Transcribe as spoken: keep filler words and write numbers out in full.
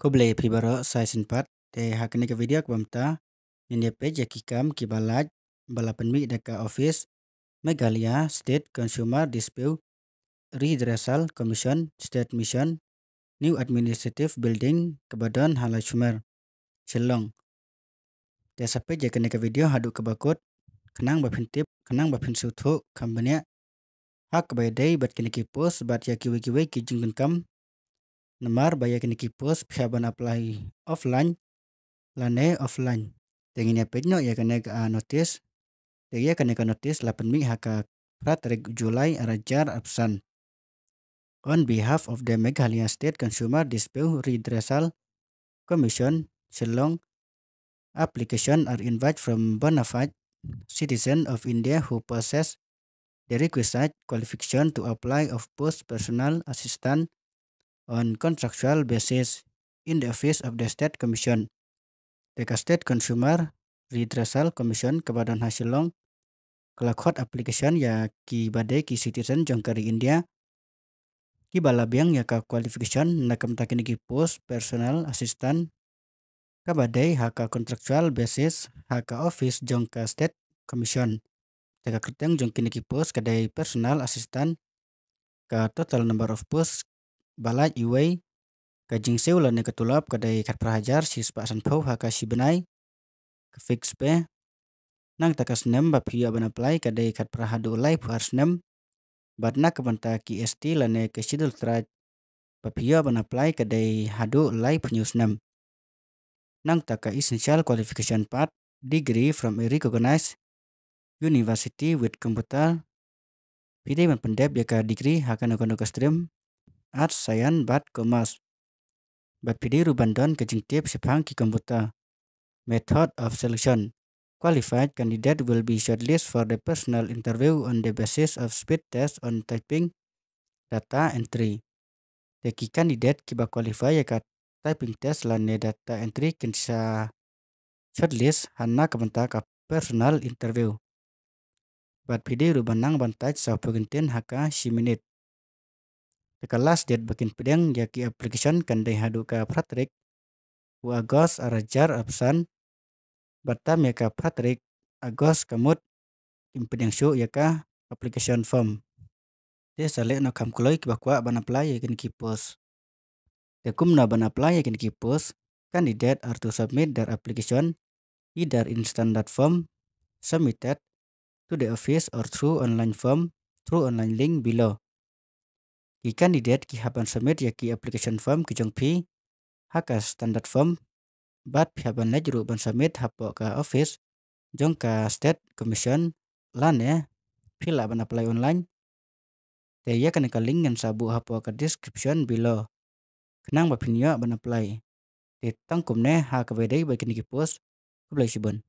Khublei phi baroh sa shisien pat. Te ha kane ka video kaba mynta ngin ïa peit ïa ki kam kiba lait ba la pynmih da ka office Meghalaya State Consumer Dispute Redressal Commission, State Mission, New Administrative Building, kaba don ha Laitumkhrah, Shillong. Te sa peit ïa kane ka video haduh kaba kut, khnang ba phin tip, khnang ba phin sngewthuh kham bniah ha kaba ïadei bad kine ki post bad ïa kiwei kiwei ki jingdonkam. Namar ba ïa kine ki post phi hap ban apply offline lane offline. Te ngin ïa peit noh ïa kane ka, ah, notice. Te ïa kane ka notice la pynmih ha ka phra tarik July ar hajar arphew san. On behalf of the Meghalaya State Consumer Dispute Redressal Commission, Shillong, application are invited from bona fide citizen of India who possess the requisite qualification to apply of post personal assistant on contractual basis in the office of the State Commission. Te ka State Consumer Redressal Commission kaba don ha Shillong ka la khot application ïa kiba dei ki citizen jong ka ri India kiba la biang ïa ka qualification na ka bynta kine ki post personal assistant kaba dei ha ka contractual basis ha ka office jong ka State Commission. Te ka kyrteng jong kine ki post ka dei personal assistant. Ka total number of post ba lait iwei, ka jingsiew lane ka tulop ka dei khatphra hajar shispah sanphew ha ka shibnai, ka fixed pay. Nangta ka snem ba phi ïoh ban apply ka dei khatphra haduh laiphew ar snem. Bad na ka bynta ki S T lane ka Scheduled Tribe ba phi ïoh ban apply ka dei haduh laiphew hynñiew snem. Nangta ka essential qualification pat, degree from a recognized university with computer. Phi dei ban pyndep ïa ka degree ha kano kano ka stream, arts, science bad commerce. Bad phi dei ruh ban don ka jingtip shaphang ki computer. Method of selection. Qualified candidate will be shortlisted for the personal interview on the basis of speed test on typing, data entry. Te ki candidate kiba qualify ïa ka typing test lane data entry kin sa shortlist ha na ka bynta ka personal interview. Bad phi dei ruh ban nang ban touch sawphew kyntien ha ka shi minit. Te ka last date ba kin pdiang ïa ki application kan dei haduh ka phra tarik u August ar hajar arphew san. Bad tam ïa ka phra tarik August ka mut kin pdiang shuh ïa ka application form. Te sa leh noh kham kloi kiba kwah ban apply ïa kine ki post. Te kumno ban apply ïa kine ki post? Candidate are to submit their application either in standard form submitted to the office or through online form, through online link below. Ki candidate ki hap ban submit ïa ki application form ki jong phi ha ka standard form bad phi hap ban leit ruh ban submit hapoh ka office jong ka State Commission lane phi lah ban apply online. Te ïa kane ka link ngan sa buh hapoh ka description below khnang ba phin ïoh ban apply. Te tang kumne ha kaba ïadei bad kine ki post. Khublei shibun.